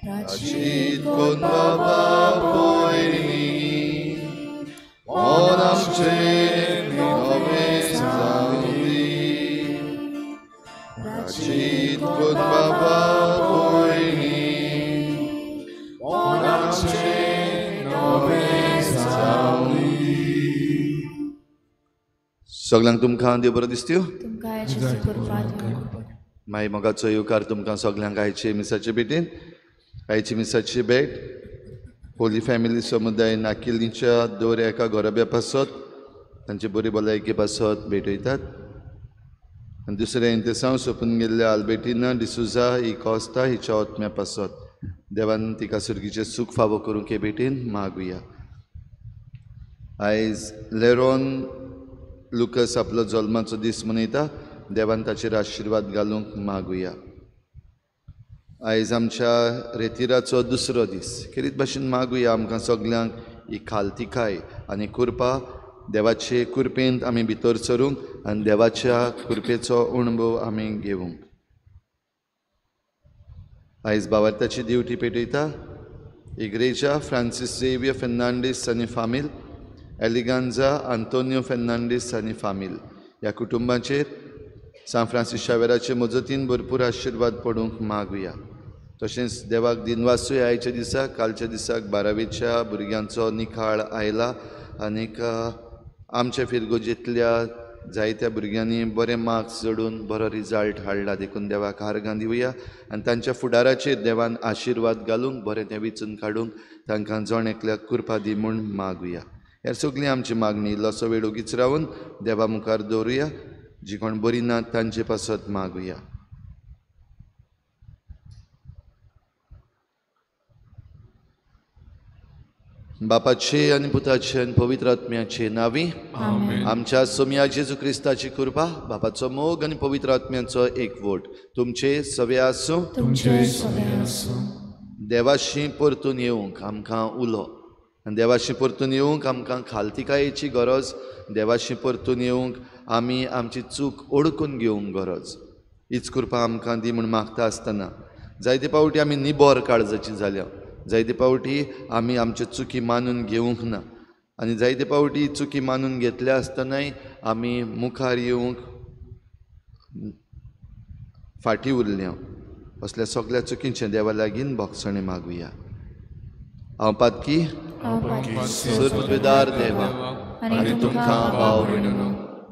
प्राचीत कोन बाबा पोयनी मन आमचें नवें जावं दी. प्राचीत कोन बाबा पोयनी मन आमचें नवें जावं दी. सगल्यांक तुमकां देव बरो दिसत्यो. माई मोगाचो येवकार तुमकां सगल्यांक आयचे मिसाचे भेटीन. आयची मिसाची भेट होली फॅमिली समुदाय नाकिलीच्या दर एका घराब्या पासत तांची बरी भलायकी पासत भेटयतात. आनी दुसरें इंतेसांव सोंपून गेल्ल्या आल्बेटिना डिसुजा ही कॉस्ता हिच्या आत्म्या पासत देवान तिका सुर्गीचें सूख फावो करूंक हे भेटीन मागुया. आयज लेरोन लुकस आपलो जल्माचो दीस मनयता. देवान ताचेर आशिर्वाद घालूंक मागुया. आयज आमच्या रेतिराचो दुसरो दीस. खेरीत भाशेन मागुया आमकां सगल्यांक ही खालतिकाय आनी कृपा देवाचे कृपेंत आमी भितर सरूंक आनी देवाच्या कृपेचो अणभव आमी घेवंक. आयज बावार्थाची दिवटी पेटयता इग्रेजा फ्रांसीस झेवियर फेर्नांडीस आनी फामील, एलिगांजा आंतोनियो फेर्नांडीस आनी फामील ह्या कुटुंबाचेर सांत फ्रांसीस शावेराचे मजतीन भरपूर आशिर्वाद पडूंक मागुया. तशेंच देवाक दिनवासूय आयच्या दिसाक. कालच्या दिसाक बारावेच्या भुरग्यांचो निकाळ आयला आनीक आमच्या फिरगोजेंतल्या जायत्या भुरग्यांनी बरे मार्क्स जोडून बरो रिजल्ट हाडला. देखून देवाक आर्गां दिवया आनी तांच्या फुडाराचेर देवान आशिर्वाद घालूंक बरें तें विचून काडूंक तांकां जण एकल्याक कृपा दी म्हूण मागुया. ह्या सगळीं आमची मागणी इल्लोसो वेळ ओगीच रावन देवा मुखार दवरुया. जी कोण बरी ना तांचे पासत मागुया. बापाचे आनी पुताचे आनी पवित्र आत्म्याचे नांवी आमच्या सोमया जेजू क्रिस्ताची कृपा, बापाचो मोग आनी पवित्र आत्म्याचो एकवट तुमचे सवे आसूं. देवाशी परतून येवंक आमकां उलो आनी देवाशी परतून येवंक आमकां खालतिकायेची गरज. देवाशी परतून येवंक आमी आमची चूक ओळखून घेवंक गरज. हीच कृपा आमकां दी म्हूण मागता आसतना जायते पावटी आमी निबर काळजाची जाल्या. जायते पावटी आमी आमच्यो चुकी मानून घेवंक ना आनी जायते पावटी चुकी मानून घेतल्या आसतनाय आमी मुखार येवंक फाटीं उरल्या. असल्या सगळ्या चुकींचें देवा लागीं भोगसणें मागुया. हांव पातकी सर्वदार देवा आनी तुमकां भाव भयणींनो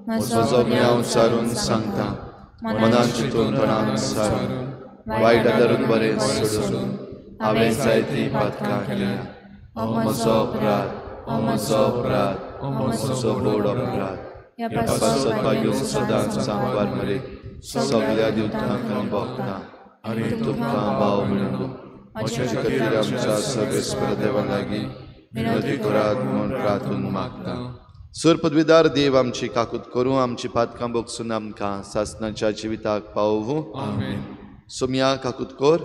म्हजो गुन्यांव सारून सांगता. मनान चिंतून तणान सारून वायट आदारून बरें सोडून हांवें जायतीं पातकां केल्या. म्हजो अपराध, म्हजो अपराध, म्हजो व्हड अपराध. ह्या पासत घेवन सदांच सांगवार मरे सगळ्या दिवतांक आनी भोगतां आनी तुमकां भाव भयणींनो म्हजे खातीर आमच्या सर्वेस्पर देवा लागीं विनंती करात म्हूण प्रार्थून मागता. सर पदवीदार देव आमची काकूत करूं, आमची पातकां भोगसून आमकां सासणाच्या जिविताक पावोवं. सोम्या काकूत कर,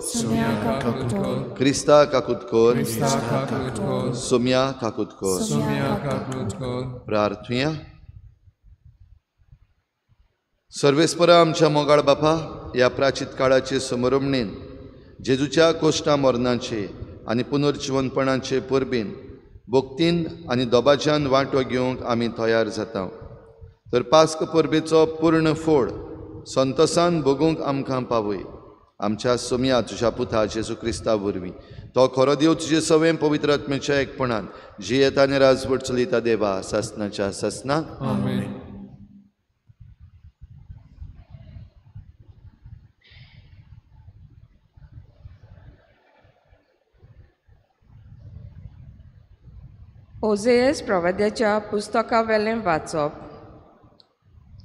क्रिस्ता काकूत कर, सोम्या काकूत कर. प्रार्थुया. सर्वेस्परा आमच्या मोगाळ बापा, ह्या प्राचीत काळाचे समरमणेन जेजूच्या कोश्टा मरणाचे आनी पुनर्जिवनपणाचे परबेन भक्तीन आनी दबाज्यान वांटो घेवंक आमी तयार जाता. तर पास्क परबेचो पूर्ण फोड संतोसान भोगूंक आमकां पावय. आमच्या सोमया तुज्या पुता जेजू क्रिस्ता वरवीं तो खरो देव तुजे सवें पवित्र आत्म्याच्या एकपणान जियेता आनी राजवट चलयता देवा सासणाच्या सासणाक. ओझेयस प्रवाद्याच्या पुस्तकावेलें वाचप.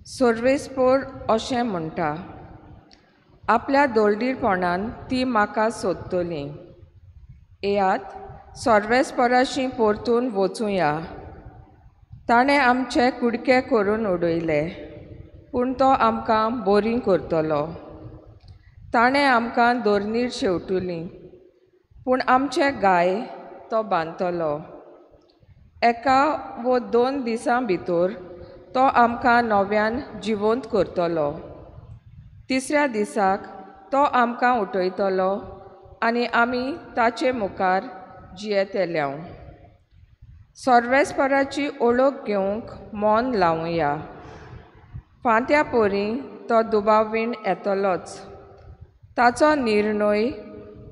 सर्वेस्पोर अशें म्हणटा, आपल्या दोलदीरपणान ती म्हाका सोदतली. येयात सर्वेस्पराशी परतून वचुया. ताणें आमचे कुडके करून उडयले, पूण तो आमकां बरी करतलो. ताणें आमकां दोरनीर शेवटुली, पूण आमचे गाय तो बांदतलो. एका वो 2 दिसां भितर तो आमकां नव्यान जिवंत करतलो. तिसऱ्या दिसाक तो आमकां उठयतलो आनी आमी ताचे मुखार जियेतले. सर्वेस्पराची ओळख घेवंक मन लावया. फांत्या परी तो दुबावीण येतलोच, ताचो निर्णय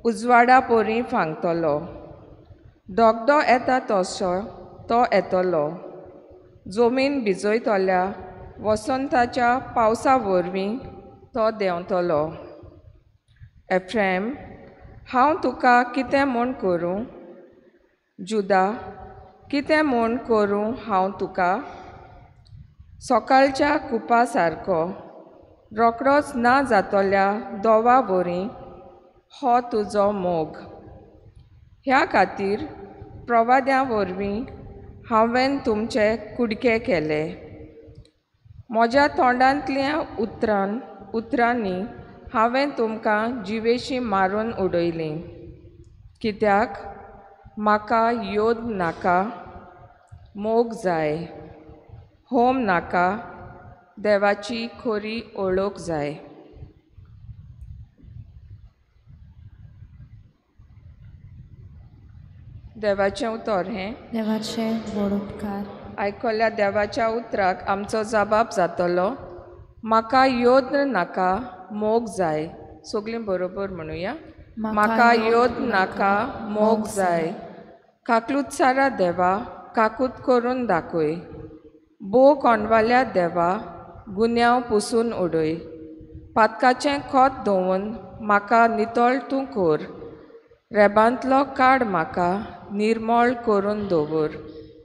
उजवाडा परी फांगतलो. धगधो येता तसो तो येतलो. जमीन भिजयतल्या वसंताच्या पावसा वरवीं तो देंवतलो. एफ्रेम, हांव तुका कितें म्हूण करूं? जुदा, कितें म्हूण करूं हांव तुका? सकाळच्या कुपा सारको रोकडोच ना जातल्या दोवा वरी हो तुजो मोग. ह्या खातीर प्रवाद्या वरवीं हांवें तुमचे कुडके केले. म्हज्या तोंडांतल्या उतरांनी हांवें तुमकां जिवेशी मारून उडयली. कित्याक म्हाका योद नाका, मोग जाय. होम नाका, देवाची खरी ओळख जाय. देवाचें उतर हें. देवाचें व्हड उपकार. आयकल्या देवाच्या उतराक आमचो जबाब जातलो. म्हाका योद नाका, मोग जाय. सगळीं बरोबर म्हणुया. म्हाका योद नाका, मोग जाय. काकलुत्सारा देवा, काकूत करून दाखय. भोव कोंडवाल्या देवा, गुन्यांव पुसून उडय. पातकाचें खोत धुवन म्हाका नितळ तूं कर. रेबांतलो काड म्हाका, निर्मळ करून दवर.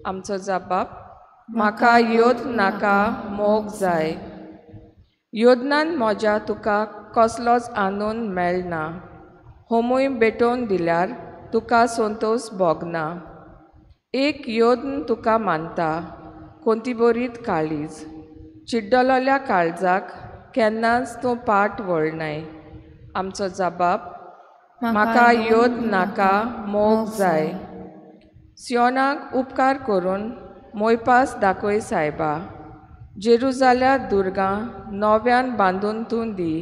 आमचो जबाब, म्हाका योद नाका, मोग जाय. योदनान म्हज्या तुका कसलोच आनंद मेळना. होमूय भेटोवन दिल्यार तुका संतोश भोगना. एक योद्न तुका मानता, कोंती बरीत काळीज. चिड्डलोल्या काळजाक केन्नाच तूं पाट वळनाय. आमचो जबाब, म्हाका योद नाका, मोग जाय. सियोनाक उपकार करून मोयपास दाखय सायबा. जेरुजाल्या दुर्गां नव्यान बांदून तूं दी.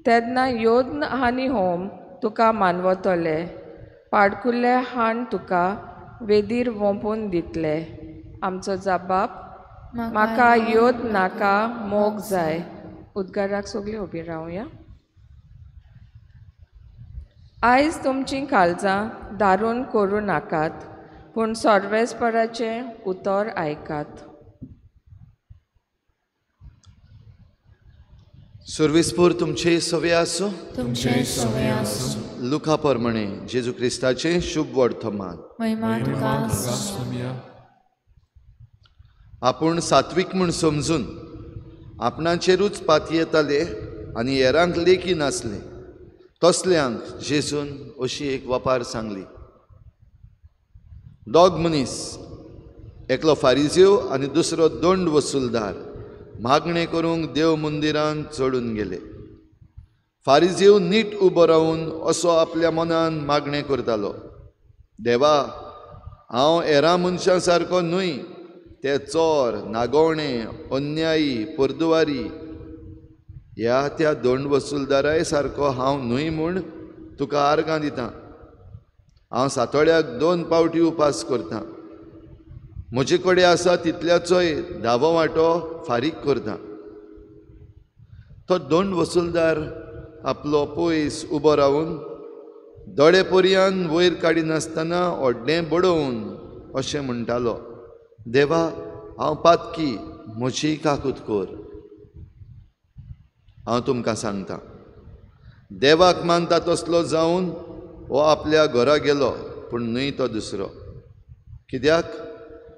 तेन्ना योद्न आनी होम तुका मानवतले. पाडकुल्ले हाण तुका वेदीर वोंपून दितले. आमचो जबाब, म्हाका योद नाका, मोग जाय. उद्गाराक सगळीं उबी रावया. आयज तुमचीं काळजां दारून करूं नाकात, पूण सर्वेस्पराचें उतर आयकात. सर्वेस्पर तुमचे सवे आसूं. तुमचे सवे आसूं. लुका प्रमाणे जेजू क्रिस्ताचें शुभ वर्तमान. महिमा तुका आसूं. आपूण सात्वीक म्हूण समजून आपणाचेरूच पातयेताले आनी हेरांक लेखी नासले तसल्यांक जेजून अशी एक वपार सांगली. दोग मनीस, एकलो फारिजीव आनी दुसरो दंड वसुलदार, मागणें करूंक देव मंदिरांत चडून गेले. फारिजीव नीट उबो रावन असो आपल्या मनान मागणें करतालो, देवा, हांव हेरां मनशां सारको न्हय. ते चोर, नागोवणे, अन्यायी, परदुवारी ह्या त्या दंड वसुलदाराय सारको हांव न्हय म्हूण तुका आर्गां दितां. हांव सातोड्याक 2 पावटी उपास करतां. म्हजे कडेन आसा तितल्याचोय धावो वांटो फारीक करतां. तो दंड वसुलदार आपलो पयस उबो रावन दोळे पर्यान वयर काडिनासतना ओड्डें बडोवन अशें म्हणटालो, देवा, हांव पातकी, म्हजी काकूत कर. हांव तुमकां सांगता, देवाक मानता तसलो जावन हो आपल्या घरा गेलो, पूण न्हय तो दुसरो. कित्याक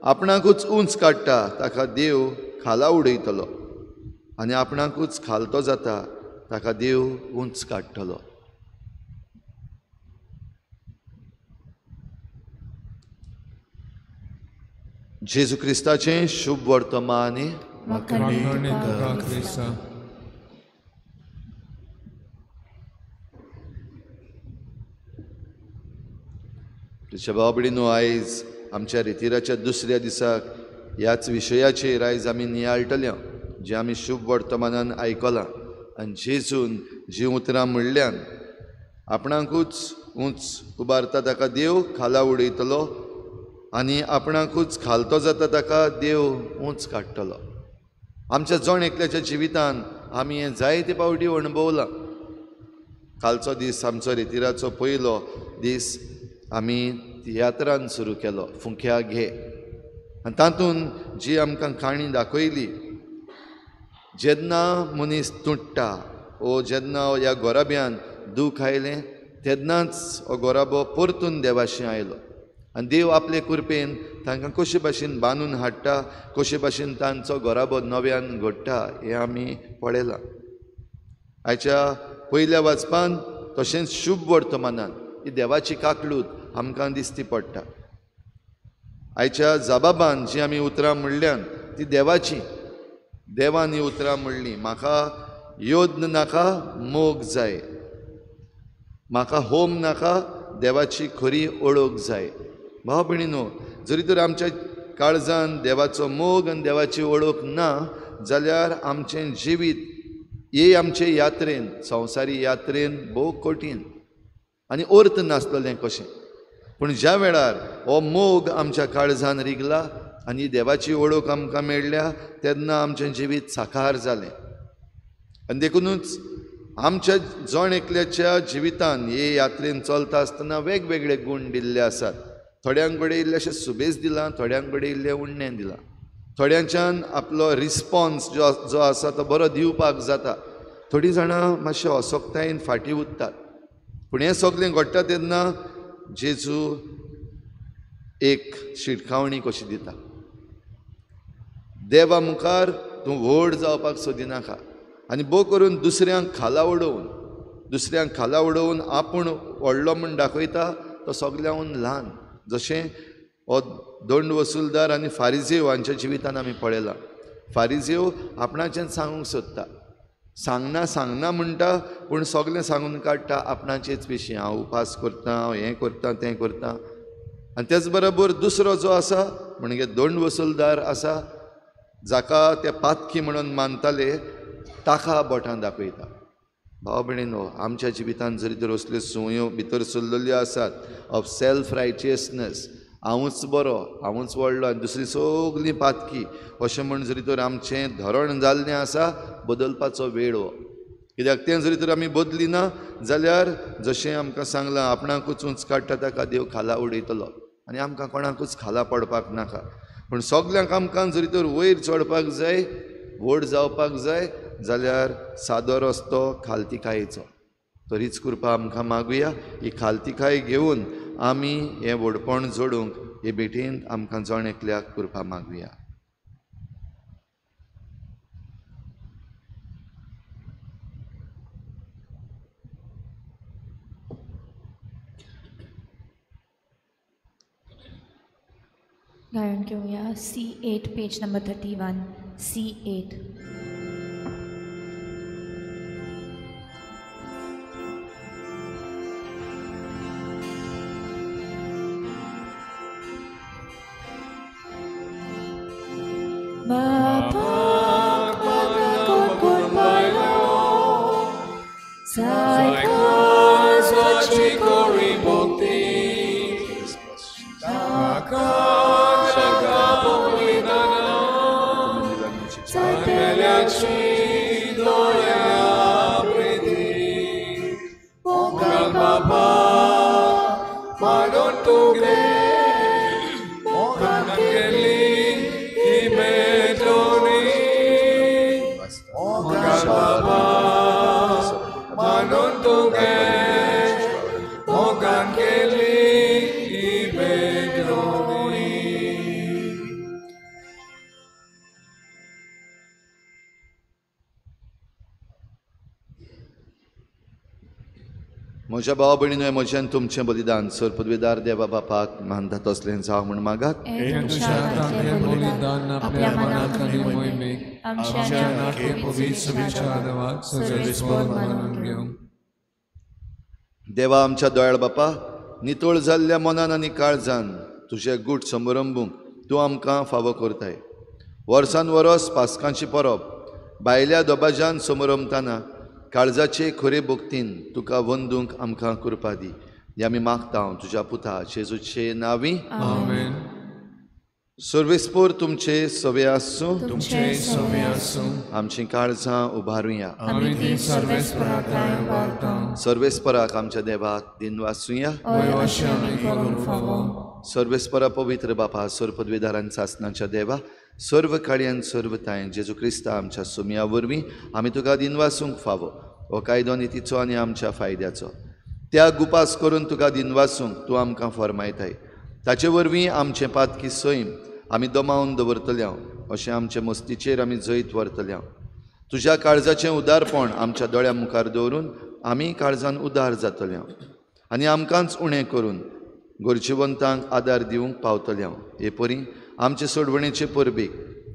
आपणाकूच उंच काडटा ताका देव खाला उडयतलो, आनी आपणाकूच खालतो जाता ताका देव उंच काडटलो. जेजू क्रिस्ताचें शुभ वर्तमान. बाबडीनो, आयज आमच्या रितिराच्या दुसऱ्या दिसाक ह्याच विशयाचेर आयज आमी नियाळटले, जें आमी शुभ वर्तमानान आयकलां आनी जेजून जीं उतरां म्हणल्यान. आपणाकूच उंच उबारता ताका देव खाला उडयतलो आनी आपणाकूच खालतो जाता ताका देव उंच काडटलो. आमच्या जण एकल्याच्या जिवितान आमी हें जायते पावटी अणभवलां. कालचो दीस आमचो रेतिराचो पयलो दीस आमी तियात्रान सुरू केलो, फुंख्या घे, आनी तातूंत जी आमकां काणी दाखयली, जेन्ना मनीस तुट्टा ओ जेन्ना ह्या गोराब्यान दूख आयलें तेन्नाच हो गोराबो परतून देवाशी आयलो आनी देव आपले कृपेन तांकां कशे भाशेन बांदून हाडटा, कशे भाशेन तांचो गोराबो नव्यान घडटा हें आमी पळयलां. आयच्या पयल्या वाचपान तशेंच शुभ वर्तमानान ही देवाची काकळूत आमकां दिसती पडटा. आयच्या जबाबान जी आमी उतरां म्हणल्यान ती देवाची, देवान ही उतरां म्हणली, म्हाका योद्न नाका मोग जाय, म्हाका होम नाका, देवाची खरी ओळख जाय. भाव भयणीनो, जरी तर आमच्या काळजान देवाचो मोग आनी देवाची ओळख ना जाल्यार आमचें जिवीत हे आमचे यात्रेन, संवसारी यात्रेन भोव कठीण आनी अर्थ नासलेलें कशें. पूण ज्या वेळार हो मोग आमच्या काळजान रिगला आनी देवाची ओळख आमकां मेळ्ळ्या तेन्ना आमचें जिवीत साकार जालें. आनी देखुनूच आमच्या जण एकल्याच्या जिवितान हे यात्रेन चलता आसतना वेगवेगळे गूण दिल्ले आसात. थोड्यांक कडेन इल्लेशें सुबेज दिलां, थोड्यांक कडेन इल्लें उणें दिलां, थोड्यांच्यान आपलो रिस्पोन्स जो आसा तो बरो दिवपाक जाता, थोडीं जाणां मातशें असक्तायेन फाटीं उरतात. पूण हें सगळें घडटा तेन्ना जेजू एक शिटकावणी कशी दिता, देवा मुखार तूं व्हड जावपाक सोदिनाका आनी भोव करून दुसऱ्यांक खाला उडोवन, दुसऱ्यांक खाला उडोवन आपूण व्हडलो म्हूण दाखयता तो सगळ्यांहून ल्हान. जशें हो दंड वसुलदार आनी फारिजेव हांच्या जिवितान आमी पळयलां. फारिजेव आपणाचें सांगूंक सोदता, सांगना सांगना म्हणटा पूण सगळें सांगून काडटा आपणाचेच विशीं, हांव उपास करता, हांव हें करता तें करता. आनी तेच बरोबर दुसरो जो आसा म्हणजे दंड वसुलदार आसा, जाका ते पातकी म्हणून मानताले, ताका बोटां दाखयता. भाव भयणीनो, आमच्या जिवितान जरी तर असल्यो संवयो भितर सरलेल्यो आसात ऑफ सेल्फ रायचियसनस, हांवूच बरो, हांवूच व्हडलो आनी दुसरी सगळीं पातकी अशें म्हण जरी तर आमचें धोरण जाल्लें आसा, बदलपाचो वेळ हो. कित्याक तें जरी तर आमी बदली ना जाल्यार जशें आमकां सांगलां आपणाकूच उंच काडटा ताका देव खाला उडयतलो आनी आमकां कोणाकूच खाला पडपाक नाका. पूण सगल्यांक आमकां जरी तर वयर चडपाक जाय, व्हड जावपाक जाय जाल्यार सादो रस्तो खालतिकायेचो. तरीच कृपा आमकां मागुया, ही खालतिकाय घेवन आमी हें व्हडपण जोडूंक हे भेटेंत आमकां जण एकल्याक कृपा मागुया. गायन घेवया C8 page number 31, C8. म्हज्या भाव भयणीनो, म्हज्यान तुमचें बलिदान सर पदवीदार देवा बापाक मानता तसलें जावं म्हूण मागात. देवा आमच्या दोयाळ बापा, नितळ जाल्ल्या मनान आनी काळजान तुजें गूट समरंबूंक तूं आमकां फावो करताय. वर्सान वरस पास्कांची परब भायल्या दबाज्यान समरंबताना काळजाचे खरे भक्तीन तुका वंदूंक आमकां कृपा दी. हे आमी मागता तुज्या पुता जेजूचे नांवी. आमेन. सर्वेस्पोर तुमचे सवे आसूं. तुमचे सवे आसूं. आमची काळजां उबारुया. आमी ती सर्वेस्पराक उबारता. सर्वेस्पराक आमच्या देवाक दिनवासुया. अशें आमी करूंक फावो. सर्वेस्परा पवित्र बापा, सर्व पदवीदारान सासनाच्या देवा, सर्व काळयान सर्व तायन जेजू क्रिस्ता आमच्या सुमया वरवीं आमी तुका दिनवासूंक फावो. हो कायदो नितीचो आनी आमच्या फायद्याचो. त्या गुपास करून तुका दिनवासूंक तूं आमकां फर्मायताय. ताचे वरवीं आमचें पातकी सैम आमी दमावन दवरतले अशें आमचे मस्तीचेर आमी जैत व्हरतले. तुज्या काळजाचें उदारपण आमच्या दोळ्या मुखार दवरून आमी काळजान उदार जातले आनी आमकांच उणें करून गरजेवंतांक आदार दिवंक पावतले. हे परी आमचे सोडवणेचे परबेक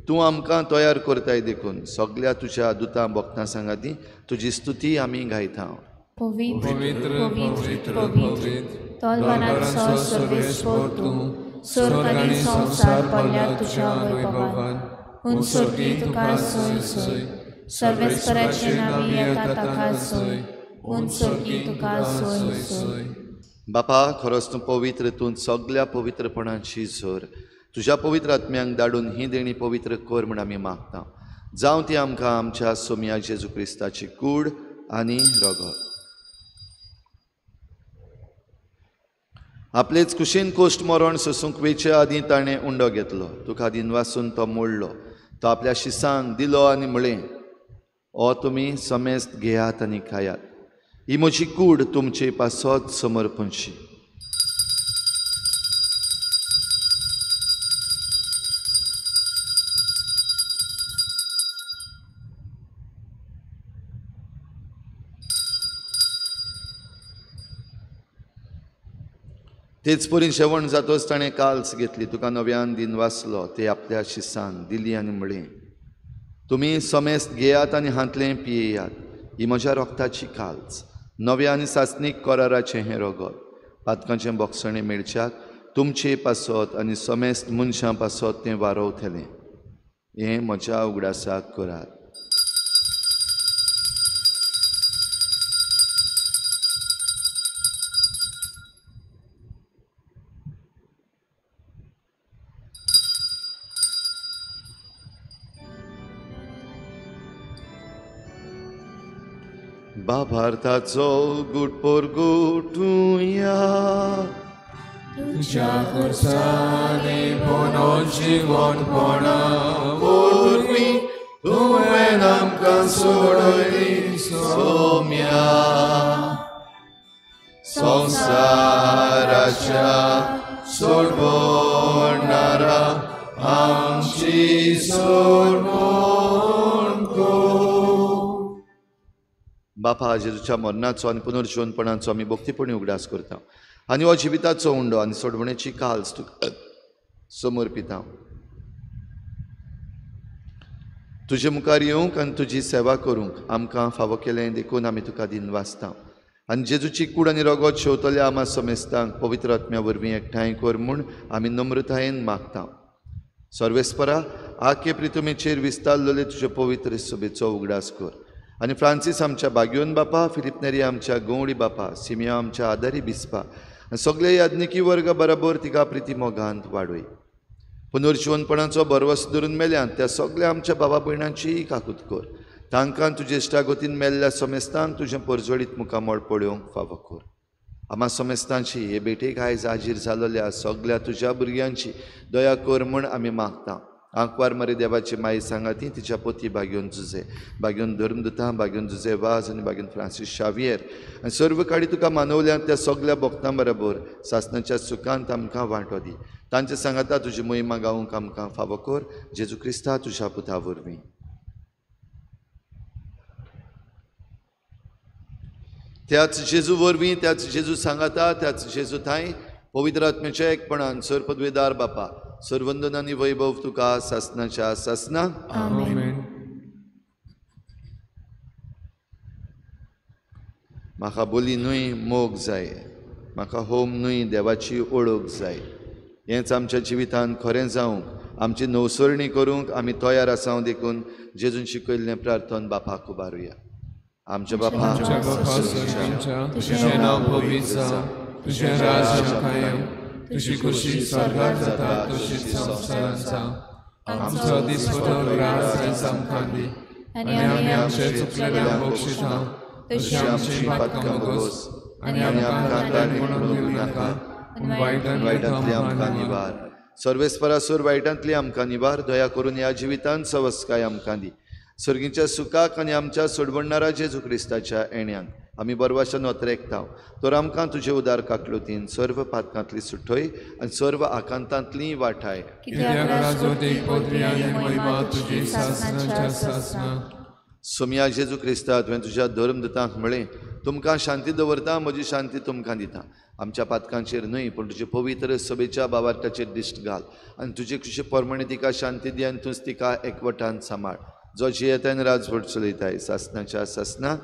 तूं आमकां तयार करताय देखून सगल्या तुज्या दुतां भक्तां सांगाती तुजी स्तुती आमी गायता. पवित्र पवित्र पवित्र तोलवानाचो सर्वेस्पोर तूं, स्वर्ग आनी संवसार भरल्या तुज्या वैभवान. हून स्वर्गी तुका सोय सोय, सर्वेस्पराचे नांवी येता ताका सोय, हून स्वर्गी तुका सोय सोय. बापा, खरोच तूं पवित्र, तूं सगल्या पवित्रपणाची झर. तुज्या पवित्र आत्म्यांक धाडून ही देणी पवित्र कर म्हूण आमी मागता. जावं ती आमकां आमच्या सोमया जेजू क्रिस्ताची कूड आनी रगत. आपलेच कुशीन कोश्ट मरण सोसूंक वेचे आदीं ताणें उंडो घेतलो. तुका दिनवासून तो मोडलो. तो आपल्या शिसांक दिलो आनी म्हळें, ओ तुमी समेस्त घेयात आनी खायात. ही म्हजी कूड तुमचे पासत समर्पणशी. तेच परी जेवण जातोच ताणें काल्स घेतली. तुका नव्यान दिनवासलो. ते आपल्या शिसांक दिली आनी म्हळें, तुमी समेस्त घेयात आनी हांतलें पियेयात. ही म्हज्या रोगताची काल्स, नव्या आनी सासणीक कराराचें हें रगत. पातकांचें बोगसणें मेळच्याक तुमचे पासत आनी समेस्त मनशां पासत तें वारोवतलें. हें म्हज्या उगडासाक करात. बाभार्थाचो गुटपोर गुटुया. तुज्या खुर्सांनी बोनो जिवनपणा वरवीं तुवें आमकां सोडयली सोम्या. संवसाराच्या सोडवणारा आमची सोडवण कर. बापा, जेजूच्या मरणाचो आनी पुनर्जिवनपणाचो आमी भक्तीपणी उगडास करता आनी हो जिविताचो उंडो आनी सोडवणेची काल्स तुका समर्पिता. तुजे मुखार येवंक आनी तुजी सेवा करूंक आमकां फावो केलें देखून आमी तुका दिनवासता. आनी जेजूची कूड आनी रगत शेवतल्या आमा समेस्तांक पवित्र आत्म्या वरवीं एकठांय कर म्हूण आमी नम्रतायेन मागता. सर्वेस्परा, आखे प्रितुमेचेर विस्तारलेले तुजे पवित्र सभेचो उगडास कर आनी फ्रांसीस आमच्या बाग्योन बापा, फिलीप नेरी आमच्या गंवडी बापा, सिमिया आमच्या आदारी बिस्पा आनी सगळे याज्ञिकी वर्गा बराबर तिका प्रिती मोगांत वाडय. पुनर्जिवनपणाचो भरवस धरून मेल्यान त्या सगळ्या आमच्या बाबा भयणांचीय काकूत कर. तांकां तुजे इश्टागतीन मेल्ल्या समेस्तांक तुजें परजळीत मुखामळ पळोवंक फावो कर. आमा समेस्तांची हे भेटेक आयज हाजीर जाल्ल्या सगळ्या तुज्या भुरग्यांची दया कर म्हूण आमी मागता. आंकवार मरे देवाची माई सांगाती तिच्या पोती बागेवन जुजे, बागेवन धर्मदुतां, बागेवन जुजे वाज आनी बागेवन फ्रांसीस शावियर आनी सर्व काडी तुका मानवल्यात त्या सगल्या भक्तां बरोबर सासणाच्या सुखांत आमकां वांटो दी. तांचे सांगाता तुजी मोहिमा गावंक आमकां फावो कर. जेजू क्रिस्ता तुज्या पुता वरवीं. त्याच जेजू वरवीं, त्याच जेजू सांगाता, त्याच जेजू थांय पवित्र आत्म्याच्या एकपणान सर्व पदवेदार बापा, सर्वंदन आनी वैभव तुका सासणाच्या सासना. आमेन. म्हाका बोली न्हय मोग जाय, म्हाका होम न्हय देवाची ओळख जाय. हेंच आमच्या जिवितांत खरें जावंक, आमची नवसरणी करूंक आमी तयार आसा देखून जेजून शिकयल्लें प्रार्थन बापाक उबारुया. आमच्या बापा स्वर्गींच्या, तुझें नांव पवित्र जावं, तुझें राज्य आमकां येवं, तुजी खुशी स्वर्गार जाता तशीच संवसारांत जावं. आमचो दिसवडो ग्रास आयज आमकां दी आनी आमी आमचे चुकलेल्यांक बक्षिता तशी आमची पातकां भोगोस आनी आमकां ताण म्हणून दिवं नाका, पूण वायटांतली आमकां निवार. सर्वेस्परा सूर वायटांतली आमकां निवार. दया करून ह्या जिवितांत सवस्काय आमकां दी. सर्गीच्या सुखाक आनी आमच्या सोडवणणारा जेजू क्रिस्ताच्या येण्याक आमी बरवाशा नोतरेकता. तर आमकां तुजे उदार काकलुतीन सर्व पातकांतली सुटय आनी सर्व आकांतांतली वाठाय. सोमया जेजू क्रिस्ता, तुवें तुज्या धर्मदूतांक म्हळें, तुमकां शांती दवरता, म्हजी शांती तुमकां दिता. आमच्या पातकांचेर न्हय पूण तुजे पवित्र सभेच्या बावार्थाचेर दिश्ट घाल आनी तुजे खुशी प्रमाणे तिका शांती दी आनी तूंच तिका एकवटान सांबाळ, जो जियेतान राजवट चलयताय सासनाच्या सासना.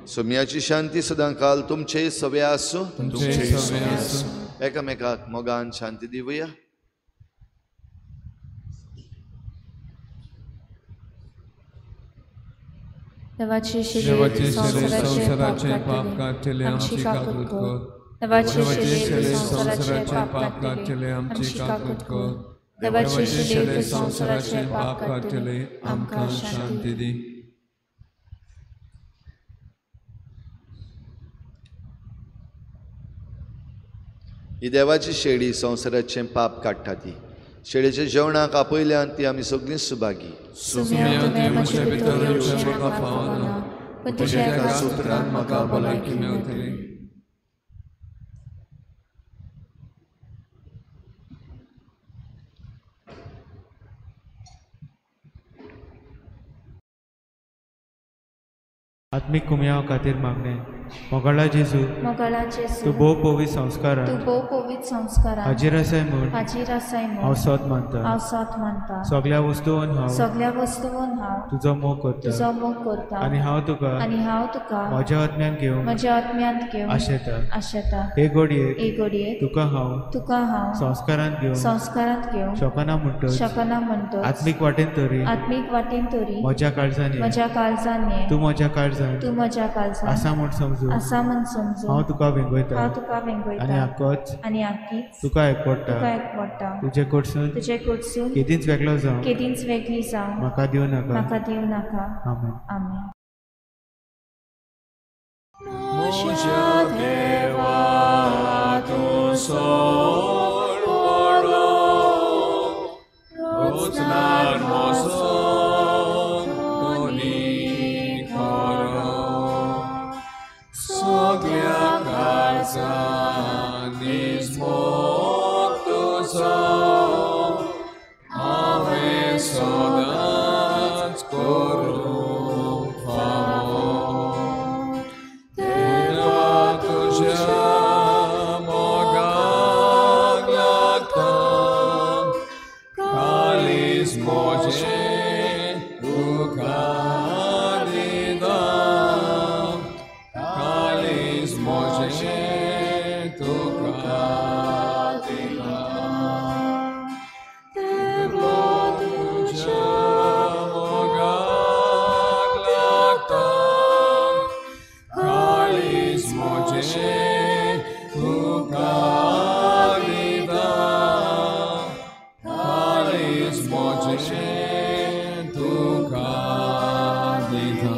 सोमयाची शांती सदां काल तुमचे सवे आसूं. एकामेकाक मोगान शांती दिवया. देवाचे शिले संवसाराचे पाप काडटले आमची काकूत कर. देवाचे शिले संवसाराचे पाप काडटले आमची काकूत कर. देवाचे शिले संवसाराचे पाप काडटले आमकां शांती दी. ही देवाची शेळी संवसाराचें पाप काडटा. ती शेळीच्या जेवणाक आपयल्यान ती आमी सगळीं सुभागी. आत्मीक कुमयाव खातीर मागणें. मोगाळा जेजू, तूं भोव पवित्र संस्कारान हाजीर आसाय म्हूण हांव सोद मानता. सगळ्या वस्तून हांव तुजो मोग करता आनी हांव तुका म्हज्या आत्म्यांत घेवंक आशेता. हे घडयेक तुका हांव संस्कारांत घेवंक शकना म्हणटच आत्मीक वाटेन तरी म्हज्या काळजान ये. तूं म्हज्या काळजान आसा म्हूण समजू हांव तुका वेंगयता आनी आक्कीच तुका एकवटा. तुजे कडसून केदींच वेगळो जावं म्हाका दिवं नाका. आमेन. आमेन. म्हज्या देवा तूं सोड रोजनार म्हजो दोनी खरो सगळ्या काळजांनी मोग तुजो हांवें सदांच करूंक फावो. देवा तुज्या मोगाक लागता काळीज म्हजें तुका दिता, काळीज म्हजें तुका दिता. देवा तुज्या मोगाक लागता काळीज म्हजें तुका दिता, काळीज म्हजें तुका दिता.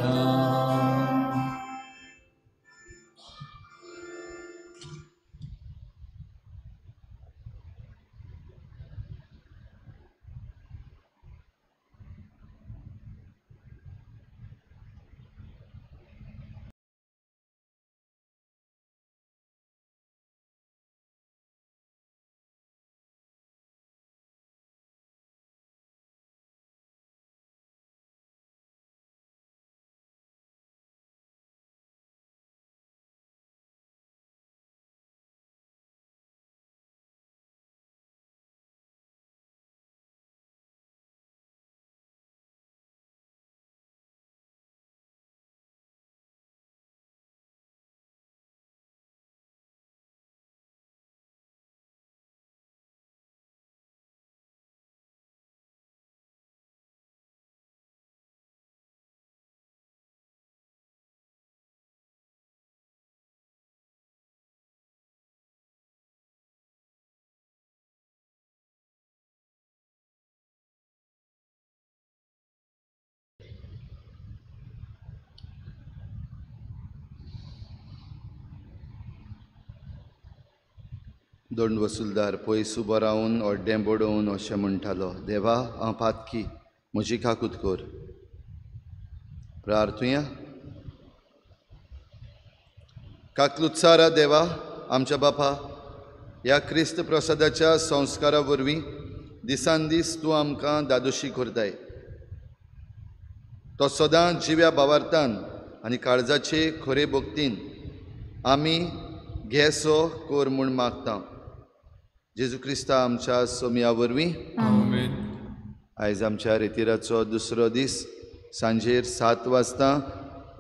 दोंड वसुलदार पयस उबो रावन ओड्डें बडोवन अशें म्हणटालो, देवा हांव पातकी, म्हजी काकूत कर. प्रार्थुया. काकलुत्सारा देवा आमच्या बापा, ह्या क्रिस्त प्रसादाच्या संस्कारा वरवीं दिसान दीस तूं आमकां दादोशी करताय. तो सदां जिव्या भावार्थान आनी काळजाचे खरे भक्तीन आमी घेसो कर म्हूण मागता. जेजू क्रिस्ता आमच्या सोमया वरवीं. आमेन. आयज आमच्या रेतिराचो दुसरो दीस. सांजेर 7 वाजता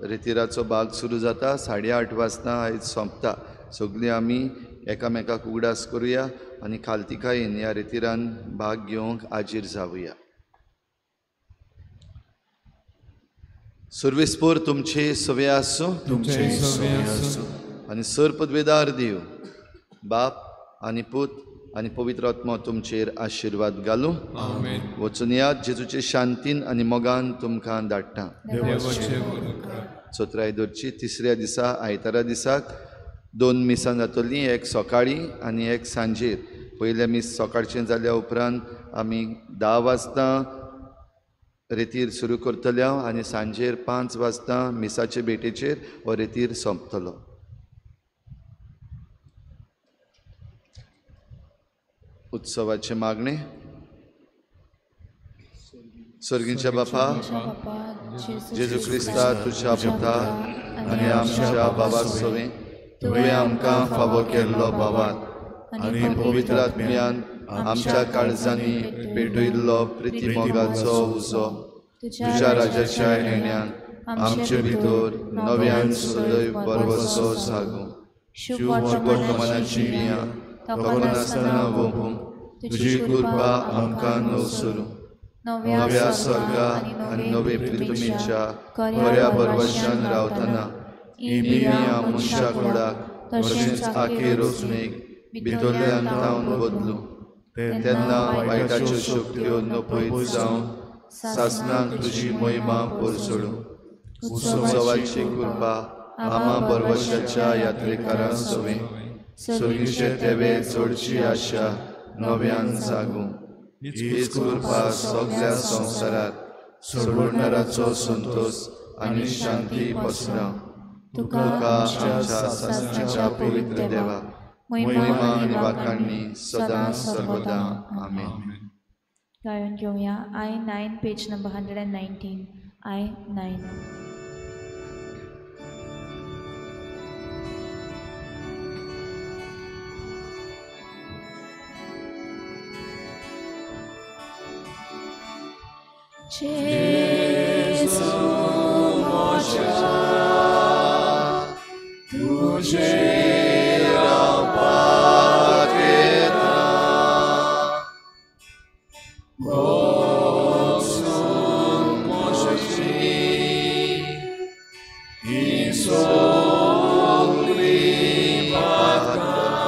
रेतिराचो भाग सुरू जाता, 8:30 वाजता आयज सोंपता. सगळीं आमी एकामेकाक उगडास करुया आनी खालतिकायेन ह्या रेतिरान भाग घेवंक आजीर जावया. सुर्वेस्पोर तुमचे सवे आसूं आनी सर पदवेदार दिव बाप आनी पूत आनी पवित्र आत्मो तुमचेर आशिर्वाद घालूं. वचून यात, जेजूचे शांतीन आनी मोगान तुमकां धाडटा. चोत्राय दवरची. तिसऱ्या दिसा आयतारा दिसाक 2 मिसां जातलीं, एक सकाळीं आनी एक सांजेर. पयलें मीस सकाळचें जाल्या उपरांत आमी 10 वाजता रेतीर सुरू करतले आनी सांजेर 5 वाजता मिसाचे भेटेचेर हो रेतीर सोंपतलो. उत्सवाचे मागणे. स्वर्गीच्या बापा जेजू क्रिस्ता तुझ्या पुता आनी आमच्या बाबा सवें तुवें आमकां फावो केल्लो बाबात आनी पवित्र आत्म्यान आमच्या काळजांनी पेटयल्लो प्रिती मोगाचो उजो तुझ्या राजाच्या येण्यान आमचे भितर नव्यान सदैव बरवसो जागूं. शुभ वर्तमानाची बियां नासतना वोपूंक तुजी कृपा आमकां नवसरूं. नव्या स्वर्गा आनी नवे पृथ्वीच्या बऱ्या बरवशान रावतना ही बियां मनशा कुडाक तशेंच आखे रोसणेक भितरल्यान तावन बदलूं. तेन्ना वायटाच्यो शक्त्यो नपयत जावन सासणाक तुजी महिमा परसळूं. उत्सवाची कृपा आमा बरवशाच्या यात्रेकारां सवें स्वर्गीचे तेवे चडची आशा नव्यान जागूं. हीच कृपा सगळ्या संवसारात सोडणाराचो संतोष आनी शांती पसरा. तुका आमच्या सासणाच्या पवित्र देवा महिमा आनी वाखाणणी सदां सर्वदा. आमेन. गायन घेवया I-9 page number 119. I-9. Gesù moja तुझे रावपाक भोगसून मोशी ही सगळीं पातकां.